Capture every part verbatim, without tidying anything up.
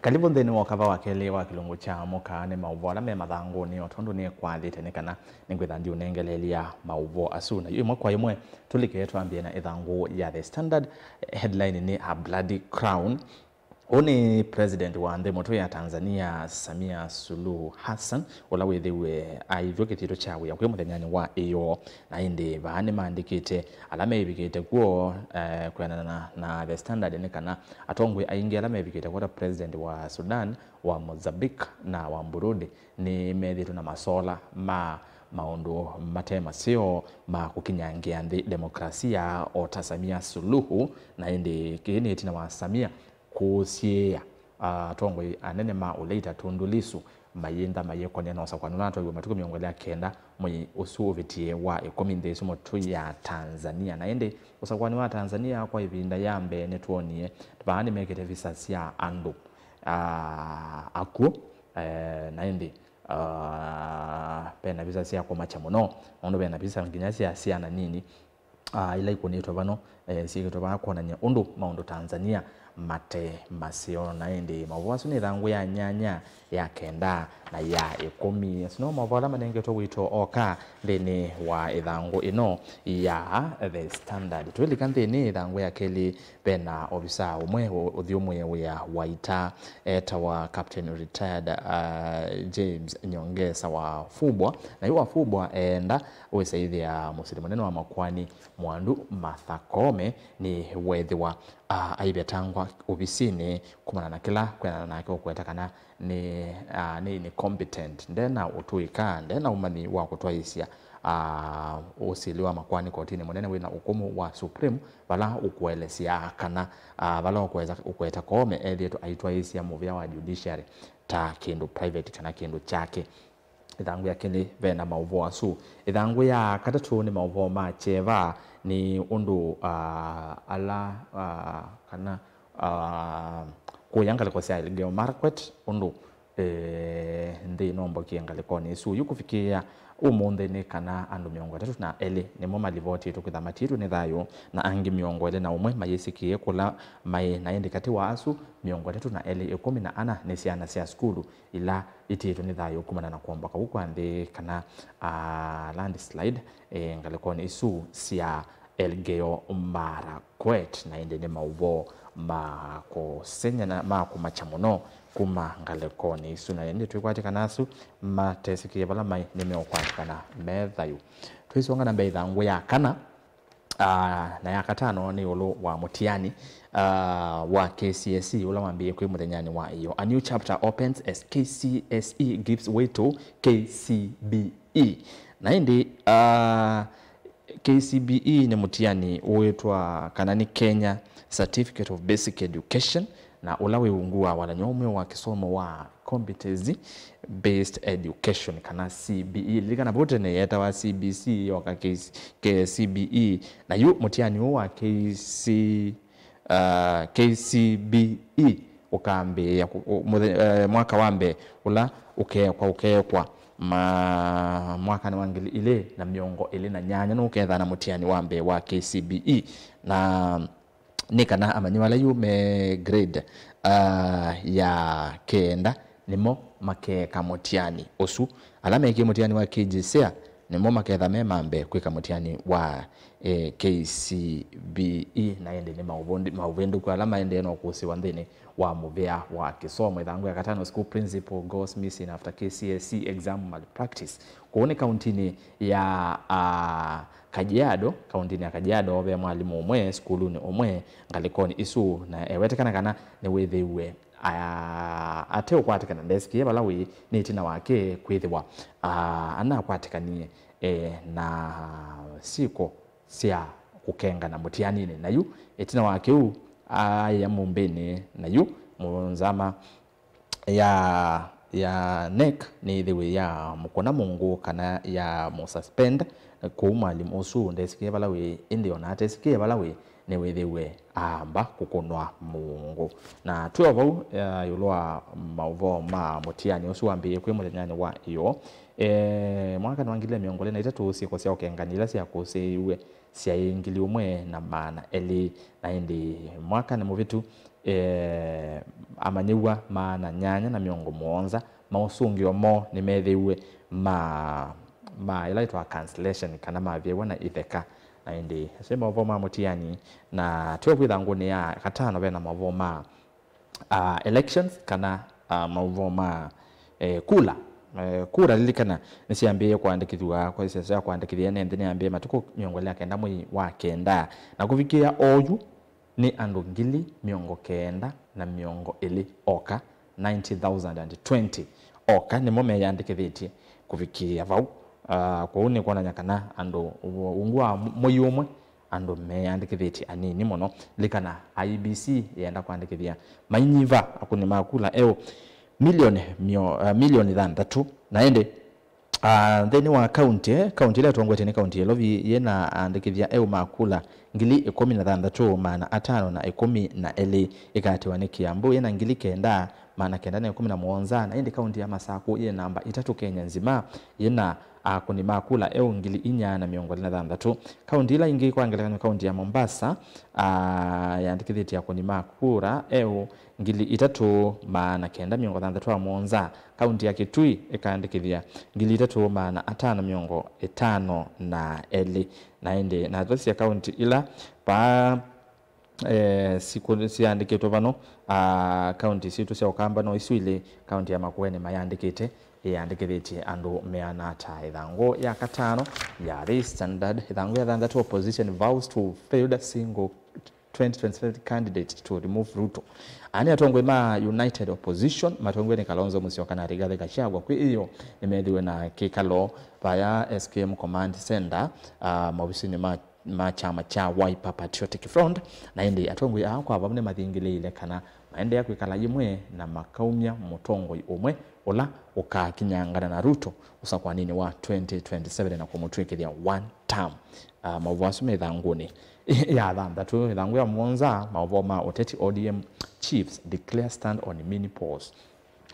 Kalĩvu nthĩnĩ wa ũkava wa kelĩ wa kĩlungu kya mũka nĩ maũvoo ala me mathangũnĩ, o tondũ nĩkwathĩte nĩ kana nĩngwĩtha ndiũnengeleelya maũvoo asu. Na yu ĩmwe kwa ĩmwe tũlike twambĩe na ĩthangũ ya The Standard. Headline nĩ A Bloody Crown. Ũũ nĩ President wa nthĩ mũtũi ya Tanzania, Samia Suluhu Hassan, ũla wĩthĩwe aĩvw'a kĩtito kya wĩa kwĩ mũthenyanĩ wa ĩyoo. Na ĩndĩ vaa nĩmaandĩkĩte ala meĩvikĩte kw'o, eh, kwĩanana na, na The Standard nĩ kana atongoi aingĩ ala meĩvikĩte kw'o ta President wa Sudan, wa Mozambique na wa Burundi nĩmethĩĩtwe na masola ma maũndũ mate maseo ma kũkinyangĩa nthĩ demokrasia o ta Samia Suluhu. Na ĩndĩ kĩĩ nĩ ĩtina wa Samia kũsiĩĩa, ah, atongoi anene ma ũleita Tundu Lissu mayĩntha mayĩkonĩa na ũsakũani ũla watwaiwe matukũ mĩongo ĩlĩ na kenda mwei ũsu ũvĩtie wa ĩkũmi nthĩ ĩsu mũtũi ya Tanzania. Na ĩndĩ ũsakũani wa Tanzania kwa ĩvinda ya mbee nĩtwonie vaa nĩmekĩte visa sya andũ, ah, akw'ũ, eh, na ĩndĩ, ah, vena visa sya kũmakya mũno, nũndũ vena visa nginya sya syana nini, ah, ila ikũnĩtwe vano, eh, syĩkĩtwe vaa kwonany'a ũndũ maũndũ Tanzania mate maseo. Na ĩndĩ maũvoo asu nĩ ĩthangũ ya nyanya, ya kenda, na ya ĩkũmi. Asu no maũvoo ala manengetwe wĩto oka nthĩnĩ wa ĩthangũ ĩno ya The Standard. Twĩlika nthĩnĩ, ĩthangũ ya kelĩ, vena ovisaa ũmwe ũ-, ũthyũmũĩe wĩa wa ita etawa Captain Retired, uh, James Nyongesa Wafubwa. Na yu Wafubwa eenda wĩsaĩthĩa mũsili mũnene wa makoani Mwandu Martha Koome nĩ weethĩwa, ah, aivetangwa ovisinĩ kumana na kĩla kwĩanana nake ũkweta kana nĩ, ah, nĩ incompetent, nde na ũtũĩka, nde na ũmanyi wa kũtwaĩĩsya, ah, ũsili wa makoani kotinĩ mũnene wĩna ũkũmũ wa Supreme, vala ũkũelesya kana, ah, vala ũkweta, ũkweta Koome ethĩĩtwe aitwaĩĩsya mũvĩa wa judiciary ta kĩndũ private kana kĩndũ kyake. Ĩthangũ ya kelĩ vena maũvoo asu. Ĩthangũ ya katatũ nĩ maũvoo ma kyeva, nĩ ũndũ, ah, ala, ah, kana, ah, kũya ngalĩko sya Elgeyo Marakwet, ũndũ, eh, nthĩ ĩno mbokie ngalĩkonĩ ĩsu. Yu kũvikĩĩa ũmũnthĩ nĩ kana andũ mĩongo ĩtatũ na elĩ nĩmo malivotĩtwe kwĩtha matiĩtwe nĩ thayũ, na angĩ mĩongo ĩlĩ na ũmwe mayĩsĩkĩe kũla maĩ, na ĩndĩ katĩ wa asu mĩongo ĩtatũ na elĩ, ĩkũmi na ana nĩ syana sya sukulu ila itiĩtwe nĩ thayũ kumana na kũomboka kũu kwa nthĩ kana, ah, landslide, eh, ngalĩkonĩ isu sya Elgeyo Marakwet. Na ĩndĩ nĩ maũvoo ma kũsengy'a na ma kũmakya mũno kuma ngalĩkonĩ isu, na ĩndĩ twĩkwatĩkana asu matesĩkĩe vala maĩ nĩmeũkwatĩkana me thayũ. Twĩsonga na mbee, ĩthangũ ya kana, ah, na ya katano nĩ ĩũlũ wa mũtiani, ah, wa K C S E ũla wambĩĩe kwĩ mũthenyanĩ wa ĩyoo. A new chapter opens as K C S E gives way to K C B E. Na ĩndĩ, ah, K C B E nĩ mũtiani ũĩtwa kana nĩ Kenya Certificate of Basic Education, na ũla wĩ ungu wa walany'o ũmwe wa kĩsomo wa Competency Based Education, kana C B E. Lilikana vau tene yetawa C B C, yoka K C, K C B E, na yu mũtiani ũũ wa K C, uh, K C B E ũkambĩĩa kũ-, ũ-, mũthe-, eh, mwaka wa mbee ũla ũkeekwa, ũkeekwa ma-, mwakanĩ wa ngili ilĩ na mĩongo ĩlĩ na nyanya, nũkethana mũtiani wa mbee wa K C B E. Na nĩ kana amanyĩw'a ala yu me grade, ah, ya kenda nĩmo makeeka mũtiani ũsu. Ala meekie mũtiani wa K J S E A nĩmo maketha me ma mbee kwĩka mũtiani wa, eh, K C B E, na ĩndĩ nĩ maũvũndi-, maũvĩndũku ala maendee na ũkũsĩĩwa nthĩnĩ wa mũvĩa wa kĩsomo. Ĩthangũ ya katano, school principal goes missing after K C S E exam malpractice. Kũu nĩ kauntinĩ ya, ah, Kajiado, kauntinĩ ya Kajiado, ve mwalimũ ũmwe sukulunĩ ũmwe ngalĩkonĩ isu, na ewetekana kana nĩwĩthĩiwe, ah, ateũkwatĩkana, ndesĩkĩe vala wĩ, nĩ ĩtina wake kwĩthĩwa, ah, anakwatĩkanie, eh, na syĩko sya kũkengana mũtianinĩ. Na yu ĩtina wa kĩu, aĩa mũmbĩnĩ, na yu mũnzama ya, ya NEC nĩyĩthĩwe ya mũkũna mũngũ kana ya mũsuspend. Kwoou mwalimũ ũsu ndesĩkĩe vala wĩ, ĩndĩ ona atesĩkĩe vala wĩ, nĩwĩthĩwe aamba kũkũnwa mũngũ. Na twĩ o vau, eh, ĩũlũ wa maũvoo ma mũtiani ũsu wambĩĩe kwĩ mũthenyanĩ wa ĩyoo, eh, mwakanĩ wa ngili mĩongo ĩlĩ na itatũ, syĩko sya ũkengani ila syakũsĩĩiw'e syaĩ ngili ũmwe na maana elĩ, na ĩndĩ mwakanĩ mũvĩtu, eh, amanyĩw'a maana nyanya na mĩongo mũonza, maũsũngĩo moo nĩmethĩiwe ma, ma ĩla ĩtwa cancellation, kana mavyaiwa na itheka. Na ĩndĩ asu nĩ maũvoo ma mũtiani, na twĩ kwĩthangũnĩ ya katano vena maũvoo ma, ah, elections, kana, ah, maũvoo ma, eh, kula. Eh, kula, lilikana, nĩsyambĩĩe kũandĩkĩthw'a kwa ĩsese ya kũandĩkĩthya ene nthĩ nĩyambĩĩe matukũ mĩongo ĩlĩ na kenda mwei wa kenda, na kũvikĩĩa oyu nĩ andũ ngili mĩongo kenda na mĩongo ĩlĩ oka, ninety thousand and twenty oka nĩmo meyandĩkĩthĩtye kũvikĩĩa vau. Ah, kwoou nĩ kwonany'a kana andũ ungu wa mwei ũmwe andũ meyandĩkĩthĩtye anini mũno. Lilikana I E B C yenda kũandĩkĩthya mainyiva akũni ma kula eũ milioni mio-, ah, milioni thanthatũ, na ĩndĩ, ah, nthĩnĩ wa kaunti, kaunti ĩla ĩtongoetye nĩ kaunti ya Nairobi yĩna aandĩkĩthya eũ ma kula ngili ĩkũmi na thanthatũ maana atano na ĩkũmi na elĩ, ĩkaatĩwa nĩ Kiambu yĩna ngili kenda maana kenda na ĩkũmi na mũonza, na ĩndĩ kaunti ya Masakũ yĩ namba itatũ Kenya nzima yĩna akũni ma kula eũ ngili inya na mĩongo ĩlĩ na thanthatũ. Kaunti ila ingĩ, kwa ngelekany'o, kaunti ya Mombasa, ah, yandĩkĩthĩtye akũni ma kula eũ ngili itatũ maana kenda mĩongo thanthatũ na mũonza. Kaunti ya Kitui ĩkaandĩkĩthya ngili itatũ maana atano mĩongo ĩtano na elĩ. Na ĩndĩ natwasya kaunti ila vaa, eh, siku siandĩkĩtwe vano, ah, kaunti sitũ sya Ũkamba no isu ilĩ, kaunti ya Makueni mayandĩkĩte, ĩyandĩkĩthĩtye andũ meana ata. Ĩthangũ ya katano ya The Standard, ĩthangũ ya thanthatũ, opposition vows to field single twenty twenty-five candidate to remove Ruto. Aa nĩ atongoi ma United Opposition matongoew'e nĩ Kalonzo Musyoka na Rigathi Gachagua kwĩ ĩyoo nĩmethĩwe na kĩkalo vaya S K M Command Center, ah, maovisinĩ ma, ma kyama kya Wiper Patriotic Front, na ĩndĩ atongoi aa kwa vamwe nĩmathingĩlĩĩile kana maendeea kwĩkala yĩmwe na makaumya mũtongoi ũmwe ũla ũkakinyangana na Ruto ũsakũaninĩ wa twenty twenty-seven na kũmũtw'ĩkĩthya one term. Ah, maũvoo asu me ĩthangũnĩ ya thanthatũ. Ĩthangũ ya mũonza, maũvoo ma ũteti, O D M chiefs declare stand on mini polls.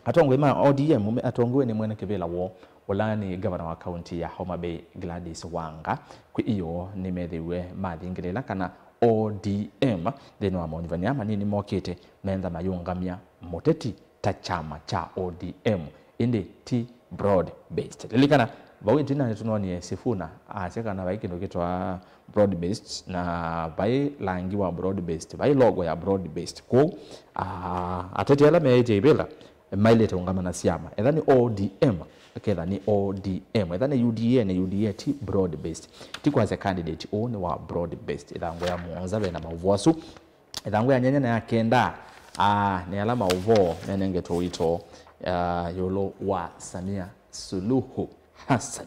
Atongoi ma O D M me-, atongoew'e nĩ mwene kĩvĩla woo, ũla nĩ ngavana wa kaunti ya Homa Bay, Gladys Wanga, kwĩ ĩyoo nĩmethĩiwe mathingĩlĩĩla kana O D M nthĩnĩ wa monyuvani aa manini mokĩte, menda mayũngamya mũteti ta kyama kya O D M, ĩndĩ ti broad based. Lilikana, vau ĩtina nĩtũnoonie Sifuna asya kana vai kĩndũ kĩtwa broad based, na vai langi wa broad based, vai logo ya broad based. Kwoou, ah, ateti ala meĩtye ivĩla mailĩte ũngama na syama. Etha nĩ O D M, ketha nĩ O D M. Etha nĩ U D A, nĩ U D A, ti broad based. Ti kwasya candidate ũũ nĩ wa broad based. Ĩthangũ ya mũonza vena maũvoo asu. Ĩthangũ ya nyanya na ya kenda, ah, nĩ ala maũvoo menengetwe ũito, ah, ĩũlũ wa Samia Suluhu Hassan.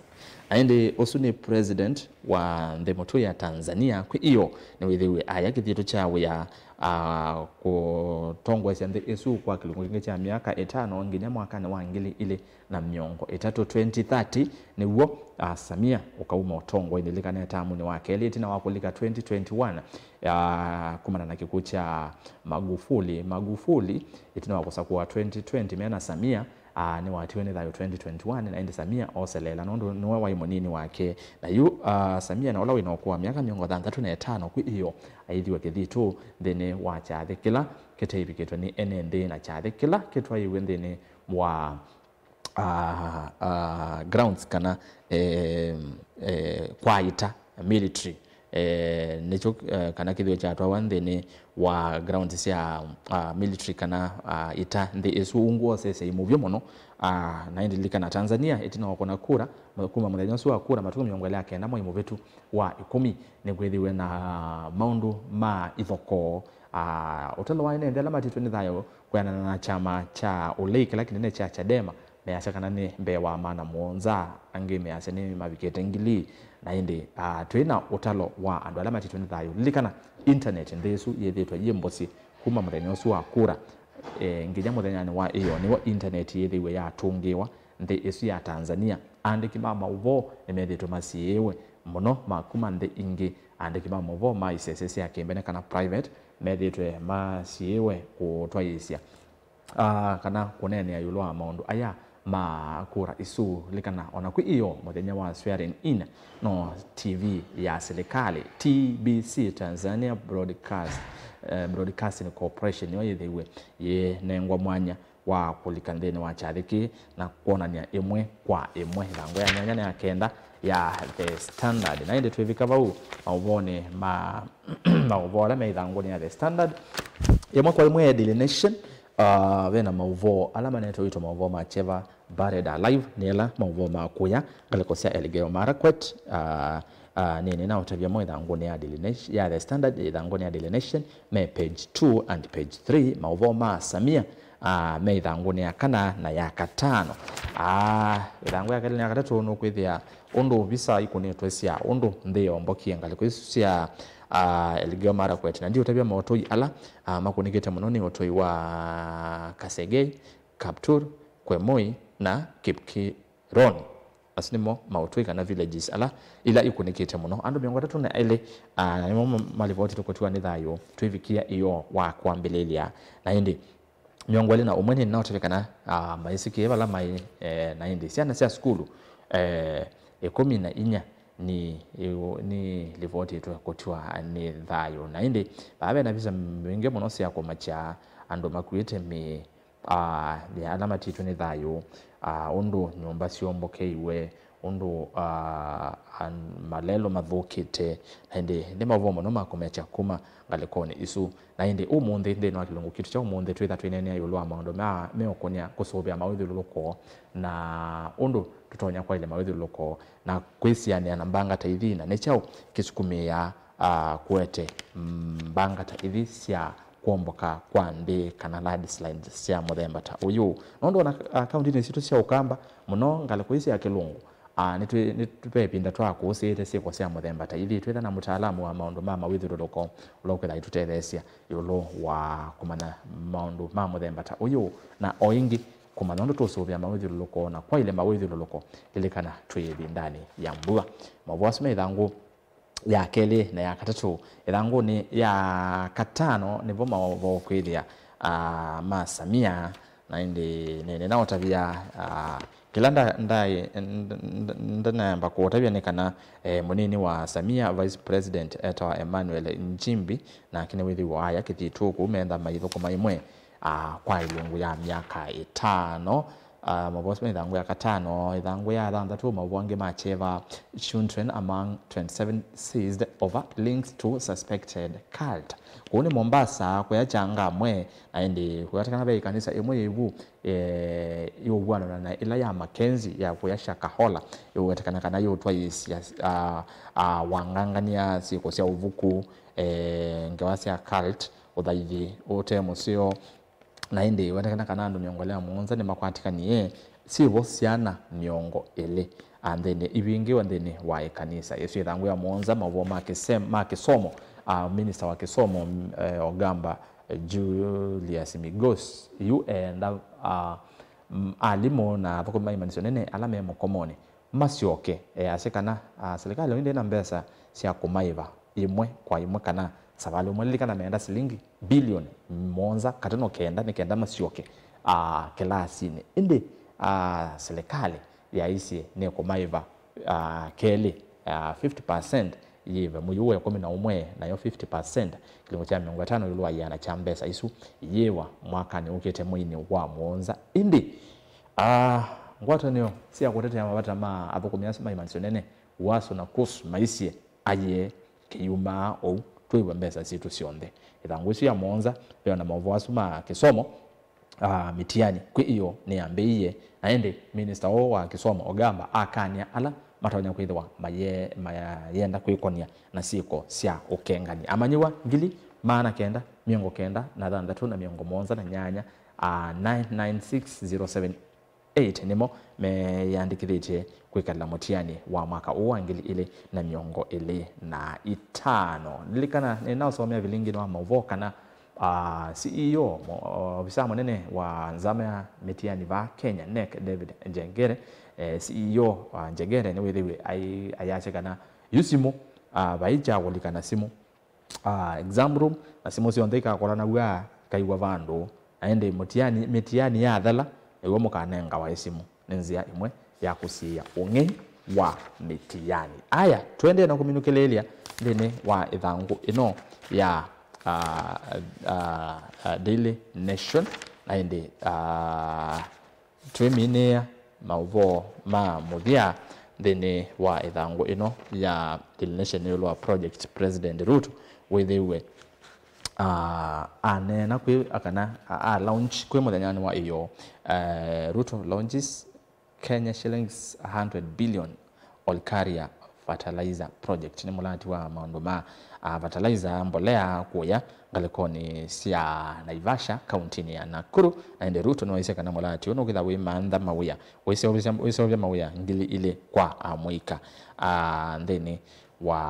Na ĩndĩ ũsu nĩ president wa nthĩ mũtũi ya Tanzania, kwĩ ĩyoo nĩwĩthĩiwe aya kĩthitũ kya wĩa, ah, kũtongoesya nthĩ ĩsu kwa kĩlungu kĩngĩ kya myaka ĩtano nginya mwakanĩ wa ngili ilĩ na mĩongo ĩtatũ, twenty thirty, nĩw'o, ah, Samia ũkauma ũtongoinĩ. Lilikana tamunĩ wa kelĩ ĩtina wa kũlika twenty twenty-one, ah, kumana na kĩkw'ũ kya Magufuli. Magufuli, ĩtina wa kũsakũa twenty twenty mena Samia, ah, nĩwatiwe nĩ thayũ twenty twenty-one, na ĩndĩ Samia oseleela nũndũ nĩwe waĩ mũnini wake. Na yu, ah, Samia na ũla wĩna ũkũũ wa myaka mĩongo thanthatũ na ĩtano kwĩ ĩyoo aithiwe kĩthitũ nthĩnĩ wa kyathĩ kĩla kĩteivikĩtwe nĩ ene nthĩ, na kyathĩ kĩla kĩtwaiwe nthĩnĩ wa ah, ah, grounds kana, eh, eh, kwa ita, military, eh, nĩkyo, eh, kana kĩthĩo kyatwawa nthĩnĩ wa grounds sya, ah, military kana, ah, ita nthĩ ĩsu. Ungu wosesei mũvyũ mũno, ah, na ĩndĩ lilikana Tanzania ĩtina wa kũna kura, ma-, kuma mũthenya ũsu wa kura, matukũ mĩongo ĩlĩ na kenda mwai mũvĩtu wa ĩkũmi, nĩkwĩthĩwe na maũndũ ma ithokoo. Ah, ũtalo wa ene nthĩ ala matitwe nĩ thayũ kwĩanana na kyama kya ũlei kĩla kĩnene kya Chadema, measya kana nĩ mbee wa maana mũonza, angĩ measya nĩ mavikĩte ngili. Na ĩndĩ, ah, twĩ na ũtalo wa andũ ala matitwe nĩ thayũ. Lilikana, intaneti nthĩ ĩsu yĩthĩĩtwe yĩ mbũsĩ kuma mũthenya ũsu wa kura, eh, nginya mũthenyanĩ wa ĩyoo nĩw'o intaneti yĩthĩiwe yatũngĩĩwa nthĩ ĩsu ya Tanzania. Aandĩki ma maũvoo nĩmethĩĩtwe masiĩĩwe mũno ma kuma nthĩ ingĩ. Aandĩki ma maũvoo ma isese sya kĩmbene kana private methĩĩtwe masiĩĩwe kũtwaĩĩsya, ah, kana kũneenea ĩũlũ wa maũndũ aya ma kura isu. Lilikana, o na kwĩ ĩyoo, mũthenya wa swearing in, no T V ya silikalĩ, T B C, Tanzania Broadcast, eh, Broadcasting Corporation nĩyo yĩthĩiwe yĩnengwa mwanya wa kũlika nthĩnĩ wa kyathĩ kĩĩ na kwonany'a ĩmwe kwa ĩmwe ĩthangũ ya nyanya na ya kenda ya The Standard. Na ĩndĩ twĩvika vau maũvoonĩ ma maũvoo ala me ĩthangũnĩ ya The Standard, ĩmwe kwa ĩmwe ya Daily Nation, uh, ve na maũvoo ala manetwe wĩtwa maũvoo ma kyeva, Buried Alive, nĩ ala maũvoo ma kũya ngalĩko sya Elgeyo Marakwet, uh, uh, nĩnĩ na ũtavya mo ĩthangũnĩ ya Daily Nation, ya The Standard, ĩthangũnĩ ya Daily Nation, me page two and page three, maũvoo ma Samia, ah, me ĩthangũnĩ ya kana na ya katano. Ah, ĩthangũ ya kelĩ na ya katatũ nũkwĩthĩa ũndũ visa ikũnĩtwe sya ũndũ nthĩ yombokie ngalĩko isu sya, ah, Elgeyo Marakwet. Na ndiũtavya maũtũi ala, ah, makũnĩkĩte mũno nĩ ũtũi wa Kasegei, Kaptur, Kwemoi na Kipki Roni. Asu nĩmo maũtũi kana villages ala ila ikũnĩkĩte mũno. Andũ mĩongo ĩtatũ na elĩ, ah, na nĩmo ma- malivotitwe kũtiwa nĩ thayũ twĩvikia ĩoo wa kwambĩlĩlya. Na ĩndĩ mĩongo ĩlĩ na ũmwe nĩnaũtavya kana, ah, maĩsĩkĩe vala maĩ, eh, na ĩndĩ syana sya sukulu, eh, ĩkũmi na inya nĩ nĩlivotitwe kũtiwa nĩ thayũ. Na ĩndĩ vaa ve na visa mbingĩ mũno sya kũmakya andũ makuĩte mĩĩ, ah, ya ala matitwe nĩ thayũ, ah, ũndũ nyũmba syombokeiwe, ũndũ, ah, an- malelũ mathũkĩte, na ĩndĩ nĩ maũvoo mũno ma kũmekya kuma ngalĩkonĩ isu. Na ĩndĩ ũmũnthĩ, nthĩnĩ wa kĩlungu kitũ kya ũmũnthĩ, twĩtha twĩneenea ĩũlũ wa maũndũ ma meũkũnĩa kũsũvĩa mawĩthyũlũlũko na ũndũ tũtonya kwaĩlya mawĩthyũlũlũko na kwĩsianĩa na mbanga ta ithi, na nĩ kyaũ kĩsukumĩaa, ah, kũete, mm, mbanga ta ithi sya kwomboka kwa nthĩ kana landslides sya mũthemba ta ũyũ. Nũndũ ona, ah, kaũntĩnĩ sitũ sya Ũkamba mũno ngalĩko ii sya kĩlungu, ah, nĩtwĩ- nĩtũve ĩvinda twa kũũsĩĩte syĩko sya mũthemba ta ithi, twĩtha na mũtaalamu wa maũndũ ma mawĩthyũlũlũko ũla ũkwĩtha aitũtetheesya ĩũlũ wa kũmanya maũndũ ma mũthemba ta ũyũ, na o ĩngĩ kũmanya ũndũ tũũsũvĩa mawĩthyũlũlũko na kwaĩlya mawĩthyũlũlũko, lilikana twĩ ĩvindanĩ ya mbua. Maũvoo asu me ĩthangũ ya kelĩ na ya katatũ. Ĩthangũnĩ ya katano nĩvo maũvoo kwĩthĩa, ah, ma Samia, na ĩndĩ nĩ- nĩnaũtavya, ah, kĩla nda- ndaĩ- nd- nd- ndanaemba kũũtavya nĩ kana, eh, mũnini wa Samia, Vice President, etawa Emmanuel Nchimbi, nake nĩwĩthĩwa aya kĩthitũ kũu metha maithũkũma ĩmwe, ah, kwa ĩlungu ya myaka ĩtano. Ah, maũvoo asu me ĩthangũ ya katano, ĩthangũ ya thanthatũ, maũvoo angĩ ma kyeva, Children among twenty-seven seized over links to suspected cult. Kũu nĩ Mombasa, kũya Changamwe, na ĩndĩ kũwetekana ve ĩkanisa ĩmwe yĩ vu, eh, yũvuanana na ĩla ya Mackenzie ya kũya Shakahola, yũwetekana kana yũtwaĩĩsya, ah, ah, wangangania syĩko sya ũvuku, eh, ngewa sya cult, ũthaithi ũte mũseo, na ĩndĩ wetekana kana andũ mĩongo ĩlĩ na mũonza nĩmakwatĩkanie, syĩvo syana mĩongo ĩlĩ, a, nthĩnĩ, ivingĩwe nthĩnĩ wa ĩkanisa. Ĩsu ĩthangũ ya mũonza, maũvoo ma kĩsem- ma kĩsomo, a, minista wa kĩsomo, m- eh, Ogamba Julius Migos yu eenda, a, m- alimũ na athũkũmi ma imanisyo nene ala me mũkomonĩ masyoke, easya kana, a, silikalĩ ĩndĩ na mbesa sya kũmaĩva ĩmwe kwa ĩmwe kana savalĩ ũmwe. Lilikana meenda silingi bilioni mũonza katano kenda nĩ kenda masyoke, a, kĩlasinĩ. Ĩndĩ, a, silikalĩ yaisye nĩkũmaĩva, a, kelĩ, a, fifty percent yĩve mwei wa ĩkũmi na ũmwe, nayo fifty percent, kĩlungu kya mĩongo ĩtano ĩũlũ wa ĩana kya mbesa isu, yĩĩwa mwakanĩ ũkĩte mweinĩ wa mũonza. Ĩndĩ, a, ngwatanĩo sya kũtetea mavata ma athũkũmi asu ma imanisyo nene, UASU na KUSU maisye, ayĩe, kĩyumaa ũu, twĩw'a mbesa sitũ syonthe. Ĩthangũ ĩsu ya mũonza, veona maũvoo asu ma kĩsomo, a, mĩtiani kwĩ ĩyo nĩyambĩĩie, na ĩndĩ minista ũũ wa kĩsomo Ogamba akanĩa ala matonya kwĩthĩwa maye- mayenda kwĩkonia na syĩko sya ũkengani. Amanyĩw'a ngili maana kenda mĩongo kenda na thanthatũ na mĩongo mũonza na nyanya, a, nine nine six zero seven eight nĩmo meyĩandĩkĩthĩtye kwĩkalĩla mũtiani wa mwaka ũũ wa ngili ilĩ na mĩongo ĩlĩ na itano. Lilikana, nĩnaũsomea vilingi wa maũvoo kana, ah, C E O, mo- ovisa mũnene wa nzama ya mĩtiani vaa Kenya, NEC, David Njengere, eh, C E O wa Njengere nĩwĩthĩwe ai- ayasya kana yu simũ, ah, vai kya kũlika na simũ, ah, exam room, na simũ syonthe ikakolanaw'a, ikaiwa vandũ, na ĩndĩ mũtiani- mĩtiani yathela, nĩw'o mũkanengawa ĩsimũ. Nĩ nzĩa ĩmwe ya kũsiĩĩa ũng'ei wa mĩtiani. Aya, tũendee na kũminũkĩlĩĩlya nthĩnĩ wa ĩthangũ ĩno ya uh, uh, uh, Daily Nation, na ĩndĩ uh, twĩminĩa maũvoo ma mũthya nthĩnĩ wa ĩthangũ ĩno ya Daily Nation ĩũlũ wa Project President Ruto wĩthĩiwe uh, aneena kwĩ kana a launch kwĩ mũthenyanĩ wa ĩyoo. Uh, Ruto launches Kenya shillings one hundred billion Olkaria Fertilizer Project. Nĩ mũlati wa maũndũ ma uh, fertilizer, mbolea kũya ngalĩkonĩ sya Naivasha, kauntinĩ ya Nakuru, na ĩndĩ Ruto nĩwaisye kana mũlati ũyũ nũkwĩtha wĩmantha mawĩa, wĩseũvya mawĩa ngili ilĩ kwa amũika uh, nthĩnĩ wa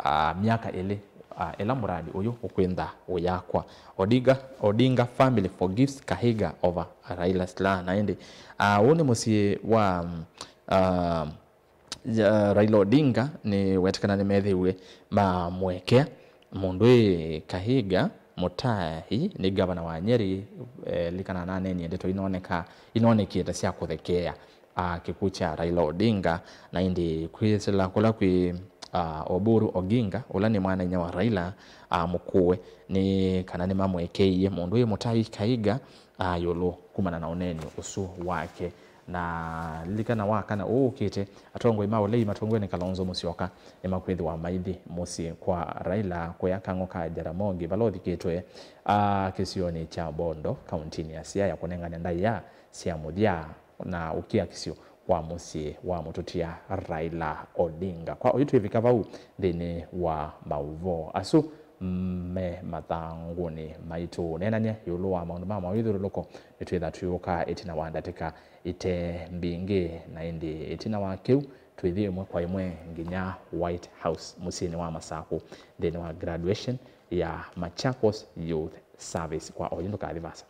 uh, myaka ĩlĩ uh, ĩla mũradi ũyũ ũkwĩntha ũyakwa. Odinga, Odinga family forgives Kahiga over Raila slur. Na ĩndĩ uh, ũũ nĩ mũsyĩ wa um, uh, Raila Odinga nĩ wetikana nĩ methĩiwe mamũekea mũndũ ĩ Kahiga Mutahi nĩ ngavana wa Nyeri. Eh, likana nanenie ndeto inoneka inonekete sya kũthekeea uh, kĩkw'ũ kya Raila Odinga, na ĩndĩ kwĩsĩla kũla kwĩ uh, Oburu Oginga, ũla nĩ mwana-inyia wa Raila uh, mũkũwe, nĩ kana nĩmamũekeie mũndũ wĩ Mutahi Kahiga uh, ĩũlũ kumana na ũneeni ũsu wake. Na lilikana wa kana ũũ ũkĩte, atongoi ma ũlei matongoe nĩ Kalonzo Musyoka nĩmakwĩthĩwa maithi mũsyĩ kwa Raila kũya kang'o ka Jaramogi vala ũthikĩtwe uh, kĩsionĩ kya Bondo, kauntinĩ ya Siaya kũnengane ndaĩa sya mũthya na ũkiakisyo wa mũsyĩ wa mũtũtia Raila Odinga. Kwa oyu twĩvika vau nthĩnĩ wa maũvoo asu me mathangũnĩ maitũ. Neenany'a ĩũlũ wa maũndũ ma mawĩthyũlũlũko, nĩtwĩtha tũyũka ĩtina wa ndatĩka ite mbingĩ, na ĩndĩ ĩtina wa kĩu twĩthi ĩmwe kwa ĩmwe nginya White House mũsyĩnĩ wa Masakũ nthĩnĩ wa graduation ya Machakos Youth Service. Kwa oyu ndũkathi vasa.